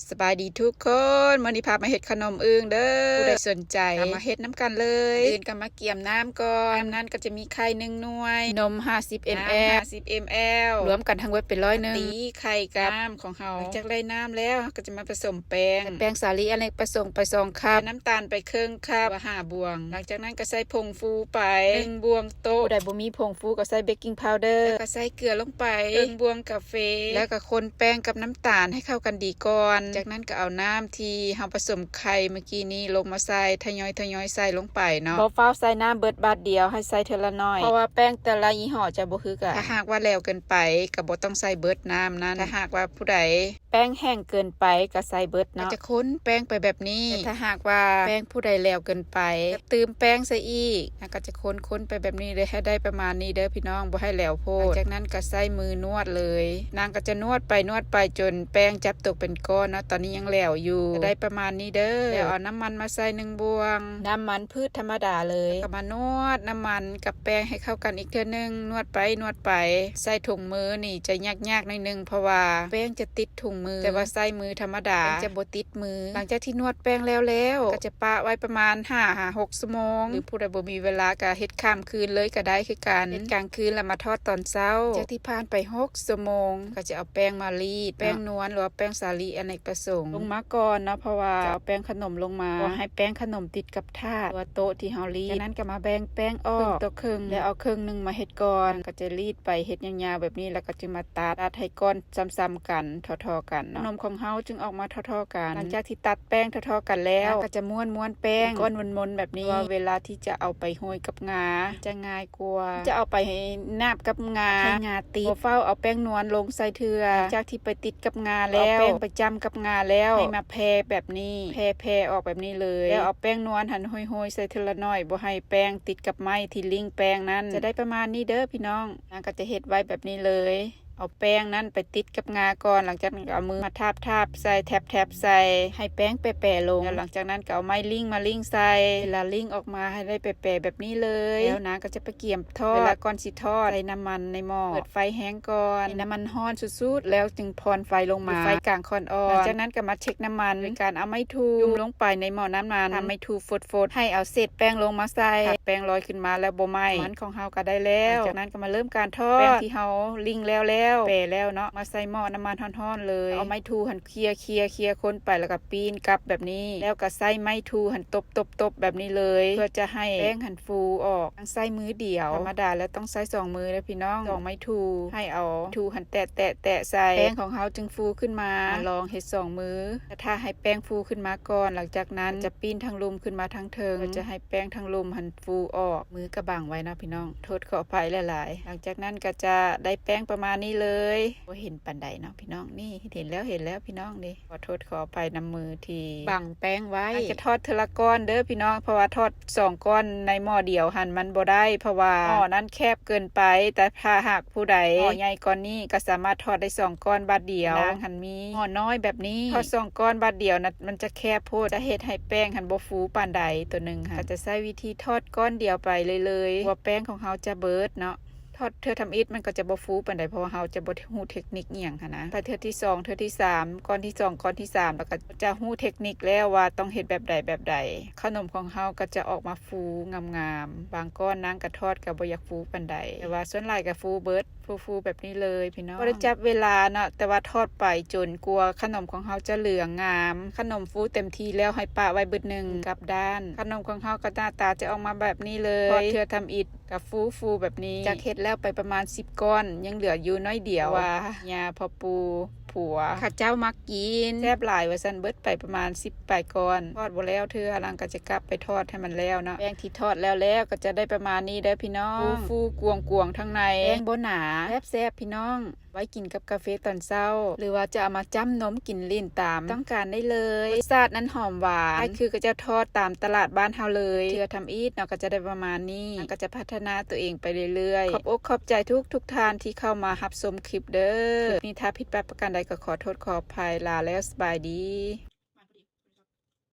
ສະບາຍດີທຸກຄົນ, ມື້ນີ້ພາມາເຮັດຂະໜົມອຶ່ງເດີ. ຜູ້ໃດສົນໃຈກໍມາເຮັດນຳກັນເລີຍ. ກ່ອນອື່ນກໍມາກຽມນ້ຳກ່ອນ. ນ້ຳນັ້ນກໍຈະມີໄຂ່ໜຶ່ງໜ່ວຍ, ນົມຫ້າສິບເອັມແອລ, ຫ້າສິບເອັມແອລ, ລວມກັນທັງເບິດເປັນຮ້ອຍໜຶ່ງ. ຕີໄຂ່ກັບນ້ຳຂອງເຮົາ. ຫຼັງຈາກໄດ້ນ້ຳແລ້ວ ເຮົາກໍຈະມາປະສົມແປ້ງ. ແປ້ງສາລີອະເນກປະສົງໄປສອງຄັບ, ນ້ຳຕານໄປເຄິ່ງຄັບ, ຫວາຫ້າບວງ. ຫຼັງຈາກນັ້ນກໍໃສ່ຜົງຟູໄປ ໜຶ່ງບວງໂຕະ. ຜູ້ໃດບໍ່ມີຜົງຟູກໍໃສ່ເບກກິງພາວເດີ ແລ້ວກໍໃສ່ເກືອລົງໄປເຄິ່ງບວງກາເຟ. ແລ້ວກໍຄົນແປ້ງກັບນ້ຳຕານໃຫ້ເຂົ້າກັນດີກ່ອນ. ຈາກນັ້ນກໍເອົານ້ຳທີ່ເຮົາປະສົມໄຂ່ເມື່ອກີ້ນີ້ລົງມາໃສ່ ທະຍອຍໆໃສ່ລົງໄປເນາະ. ບໍ່ຟ້າວໃສ່ນ້ຳເບິດບາດດຽວ, ໃຫ້ໃສ່ເທື່ອລະໜ້ອຍ ເພາະວ່າແປ້ງແຕ່ລະຍີ່ຫໍ້ຈະບໍ່ຄືກັນ. ຖ້າຫາກວ່າແຫຼວເກີນໄປກໍບໍ່ຕ້ອງໃສ່ເບິດນ້ຳນັ້ນ. ຖ້າຫາກວ່າຜູ້ໃດ ແປ້ງແຫ້ງເກີນໄປກໍໃສ່ເບິດເນາະ. ກໍຈະຄົນແປ້ງໄປແບບນີ້. ແຕ່ຖ້າຫາກວ່າແປ້ງຜູ້ໃດແຫຼວເກີນໄປ ກໍຕື່ມແປ້ງໃສ່ອີກ. ແລ້ວກໍຈະຄົນໆໄປແບບນີ້ເລີຍ ໃຫ້ໄດ້ປະມານນີ້ເດີພີ່ນ້ອງ, ບໍ່ໃຫ້ແຫຼວໂພດ. ຫຼັງຈາກນັ້ນກໍໃຊ້ມືນວດເລີຍ. ນາງກໍຈະນວດໄປນວດໄປຈົນແປ້ງຈັບຕົວເປັນກ້ອນເນາະ. ຕອນນີ້ຍັງແຫຼວຢູ່. ກໍໄດ້ປະມານນີ້ເດີ. ແລ້ວເອົານ້ຳມັນມາໃສ່ໜຶ່ງບວງ, ນ້ຳມັນພືດທຳມະດາເລີຍ. ແລ້ວກໍມານວດນ້ຳມັນກັບແປ້ງໃຫ້ເຂົ້າກັນອີກເທື່ອໜຶ່ງ, ນວດໄປນວດໄປ. ໃຊ້ຖົງມືນີ້ຈະຍາກໆໜ້ອຍໜຶ່ງ ເພາະວ່າແປ້ງຈະຕິດ ຖົງມື, ແຕ່ວ່າໃຊ້ມືທຳມະດາ ແປ້ງຈະບໍ່ຕິດມື. ຫຼັງຈາກທີ່ນວດແປ້ງແລ້ວແລ້ວ ກໍຈະປະໄວ້ປະມານຫ້າຫາຫົກຊົ່ວໂມງ ຫຼືຜູ້ໃດບໍ່ມີເວລາກໍເຮັດຂ້າມຄືນເລີຍກໍໄດ້ຄືກັນ. ເຮັດກາງຄືນແລ້ວມາທອດຕອນເຊົ້າ. ຈາກທີ່ຜ່ານໄປຫົກຊົ່ວໂມງ ກໍຈະເອົາແປ້ງມາລີດ ແປ້ງນວນ ຫຼືວ່າແປ້ງສາລີອະເນກປະສົງ ລົງມາກ່ອນເນາະ, ເພາະວ່າຈະເອົາແປ້ງຂະໜົມລົງມາ ບໍ່ໃຫ້ແປ້ງຂະໜົມຕິດກັບຖາດ ຫຼືວ່າໂຕະທີ່ເຮົາລີດ. ຈາກນັ້ນກໍມາແບ່ງແປ້ງອອກ ເຄິ່ງຕໍ່ເຄິ່ງ ແລ້ວເອົາເຄິ່ງໜຶ່ງມາເຮັດກ່ອນ. ກໍຈະລີດ ໄປເຮັດຍາວໆແບບນີ້ ແລ້ວກໍຈຶ່ງມາຕັດ ຕັດໃຫ້ກ້ອນຊ່ຳໆກັນ ທໍ່ໆກັນເນາະ. ຂະໜົມຂອງເຮົາຈຶ່ງອອກມາທໍ່ໆກັນ. ຫຼັງຈາກທີ່ຕັດແປ້ງທໍ່ໆກັນແລ້ວ ນາງກໍຈະມ້ວນໆແປ້ງເປັນກ້ອນມົນໆແບບນີ້ ເພາະວ່າເວລາທີ່ຈະເອົາໄປໂຮຍກັບງາ ຈະງ່າຍກວ່າ. ຈະເອົາໄປໜາບກັບງາ ໃຫ້ງາຕິດ. ບໍ່ຟ້າວເອົາແປ້ງນວນລົງໃສ່ເທື່ອ. ຫຼັງຈາກທີ່ໄປຕິດກັບງາແລ້ວ ເອົາແປ້ງໄປຈ້ຳກັບງາແລ້ວ ໃຫ້ມາແຜ່ແບບນີ້ ແຜ່ໆອອກແບບນີ້ເລີຍ. ແລ້ວເອົາແປ້ງນວນຫັ້ນໂຮຍໆໃສ່ເທື່ອລະໜ້ອຍ ບໍ່ໃຫ້ແປ້ງຕິດກັບໄມ້ທີ່ລິ້ງແປ້ງນັ້ນ. ຈະໄດ້ປະມານນີ້ເດີພີ່ນ້ອງ. ນາງກໍຈະເຮັດໄວ້ແບບນີ້ເລີຍ ເອົາແປ້ງນັ້ນໄປຕິດກັບງາກ່ອນ. ຫຼັງຈາກນັ້ນກໍເອົາມືມາທາບໆໃສ່ ແທັບໆໃສ່ ໃຫ້ແປ້ງແປໆລົງ. ແລ້ວຫຼັງຈາກນັ້ນກໍເອົາໄມ້ລິ້ງມາລິ້ງໃສ່. ເວລາລິ້ງອອກມາໃຫ້ໄດ້ແປໆແບບນີ້ເລີຍ. ແລ້ວນາງກໍຈະໄປກຽມທອດ. ເວລາກ່ອນຊິທອດ ໃສ່ນ້ຳມັນໃນໝໍ້ ເປີດໄຟແຮງກ່ອນ ໃຫ້ນ້ຳມັນຮ້ອນສຸດໆ ແລ້ວຈຶ່ງຜ່ອນໄຟລົງມາ ຢູ່ໄຟກາງຄ່ອນອ່ອນ. ຫຼັງຈາກນັ້ນກໍມາເຊັກນ້ຳມັນ ໂດຍການເອົາໄມ້ທູຈຸ່ມລົງໄປໃນໝໍ້ນ້ຳມັນ. ຖ້າໄມ້ທູຟົດໆ ໃຫ້ເອົາເສດແປ້ງລົງມາໃສ່. ຖ້າແປ້ງລອຍຂຶ້ນມາແລ້ວບໍ່ໄໝ້ ມັນຂອງເຮົາກໍໄດ້ແລ້ວ. ຫຼັງຈາກນັ້ນກໍມາເລີ່ມການທອດ. ແປ້ງທີ່ເຮົາລິ້ງແລ້ວແລ້ວ ແປແລ້ວເນາະ ມາໃສ່ໝໍ້ນ້ຳມັນຮ້ອນໆເລີຍ. ເອົາໄມ້ທູຫັ້ນເຄຍໆໆຄົນໄປ ແລ້ວກໍປີ້ນກັບແບບນີ້. ແລ້ວກໍໃຊ້ໄມ້ທູຫັ້ນຕົບໆໆແບບນີ້ເລີຍ ເພື່ອຈະໃຫ້ແປ້ງຫັ້ນຟູອອກ. ຕ້ອງໃຊ້ມືດຽວ ທຳມະດາແລ້ວຕ້ອງໃຊ້ສອງມືເດີພີ່ນ້ອງ ສອງໄມ້ທູ. ໃຫ້ເອົາທູຫັ້ນແຕະໆແຕະໃສ່ ແປ້ງຂອງເຮົາຈຶ່ງຟູຂຶ້ນມາ. ລອງເຮັດສອງມື ແລ້ວຖ້າໃຫ້ແປ້ງຟູຂຶ້ນມາກ່ອນ. ຫຼັງຈາກນັ້ນຈະປີ້ນທາງລຸ່ມຂຶ້ນມາທາງເທິງ ເພື່ອຈະໃຫ້ແປ້ງທາງລຸ່ມຫັ້ນຟູອອກ. ມືກໍບັງໄວ້ເນາະພີ່ນ້ອງ ໂທດຂໍອະໄພຫຼາຍໆ. ຫຼັງຈາກນັ້ນກໍຈະໄດ້ແປ້ງປະມານນີ້ເລີຍ. ບໍ່ເຫັນປານໃດເນາະພີ່ນ້ອງ. ນີ້ເຫັນແລ້ວ ເຫັນແລ້ວພີ່ນ້ອງນີ້. ຂໍໂທດຂໍອະໄພນຳມືທີ່ບັງແປ້ງໄວ້. ອາດຈະທອດເທື່ອລະກ້ອນເດີພີ່ນ້ອງ ເພາະວ່າທອດສອງກ້ອນໃນໝໍ້ດຽວຫັ້ນມັນບໍ່ໄດ້ ເພາະວ່າໝໍ້ນັ້ນແຄບເກີນໄປ. ແຕ່ຖ້າຫາກຜູ້ໃດໝໍ້ໃຫຍ່ກ່ອນນີ້ ກໍສາມາດທອດໄດ້ສອງກ້ອນບາດດຽວ. ນາງຫັ້ນມີໝໍ້ນ້ອຍແບບນີ້ ທອດສອງກ້ອນບາດດຽວນະ ມັນຈະແຄບໂພດ ຈະເຮັດໃຫ້ແປ້ງຫັ້ນບໍ່ຟູປານໃດ. ໂຕໜຶ່ງຫັ້ນ ກໍຈະໃຊ້ວິທີທອດກ້ອນດຽວໄປເລີຍໆ ກວ່າແປ້ງຂອງເຮົາຈະເບີດເນາະ. ທອດເທື່ອທຳອິດມັນກໍຈະບໍ່ຟູປານໃດ ເພາະວ່າເຮົາຈະບໍ່ຮູ້ເທັກນິກອີ່ຫຍັງຫັ້ນນະ. ໄປເທື່ອທີສອງ ເທື່ອທີສາມ ກ້ອນທີສອງ ກ້ອນທີສາມ ແລ້ວກໍຈະຮູ້ເທັກນິກແລ້ວວ່າຕ້ອງເຮັດແບບໃດແບບໃດ ຂະໜົມຂອງເຮົາກໍຈະອອກມາຟູງາມໆ. ບາງກ້ອນນາງກໍທອດກໍບໍ່ຢາກຟູປານໃດ ແຕ່ວ່າສ່ວນຫຼາຍກໍຟູເບີດ ຟູໆແບບນີ້ເລີຍພີ່ນ້ອງ. ບໍ່ໄດ້ຈັບເວລາເນາະ ແຕ່ວ່າທອດໄປຈົນກວ່າຂະໜົມຂອງເຮົາຈະເຫຼືອງງາມ. ຂະໜົມຟູເຕັມທີ່ແລ້ວໃຫ້ປະໄວ້ບຶດໜຶ່ງກັບດ້ານ. ຂະໜົມຂອງເຮົາກໍໜ້າຕາຈະອອກມາແບບນີ້ເລີຍ. ທອດເທື່ອທຳອິດ ກໍຟູໆແບບນີ້. ຈາກເຮັດແລ້ວໄປປະມານສິບກ້ອນ ຍັງເຫຼືອຢູ່ໜ້ອຍດຽວ ເພາະວ່າຍາພໍ່ປູ່ຜົວເຂົາເຈົ້າມັກກິນ ແຊບຫຼາຍວ່າຊັ້ນ. ເບິດໄປປະມານສິບປາຍກ້ອນ ທອດບໍ່ແລ້ວເທື່ອ. ນາງກໍຈະກັບໄປທອດໃຫ້ມັນແລ້ວເນາະ. ແປ້ງທີ່ທອດແລ້ວໆກໍຈະໄດ້ປະມານນີ້ເດີພີ່ນ້ອງ. ຟູໆກວງໆທາງໃນ ແປ້ງບໍ່ໜາ ແຊບໆພີ່ນ້ອງ. ໄວ້ກິນກັບກາເຟຕອນເຊົ້າ ຫຼືວ່າຈະເອົາມາຈ້ຳນົມກິນຫຼິ້ນຕາມຕ້ອງການໄດ້ເລີຍ. ລົດຊາດນັ້ນຫອມຫວານ ຄ້າຍຄືເຂົາເຈົ້າທອດຕາມຕະຫຼາດບ້ານເຮົາເລີຍ. ເທື່ອທຳອິດເນາະ ກໍຈະໄດ້ປະມານນີ້. ນາງກໍຈະພັດທະນາຕົວເອງໄປເລື້ອຍໆ. ຂອບອົກຂອບໃຈທຸກໆທ່ານທີ່ເຂົ້າມາຮັບຊົມຄລິບເດີ. ຄລິບນີ້ຖ້າຜິດພາດປະການໃດກໍຂໍໂທດຂໍອະໄພ. ລາແລ້ວ ສະບາຍດີ.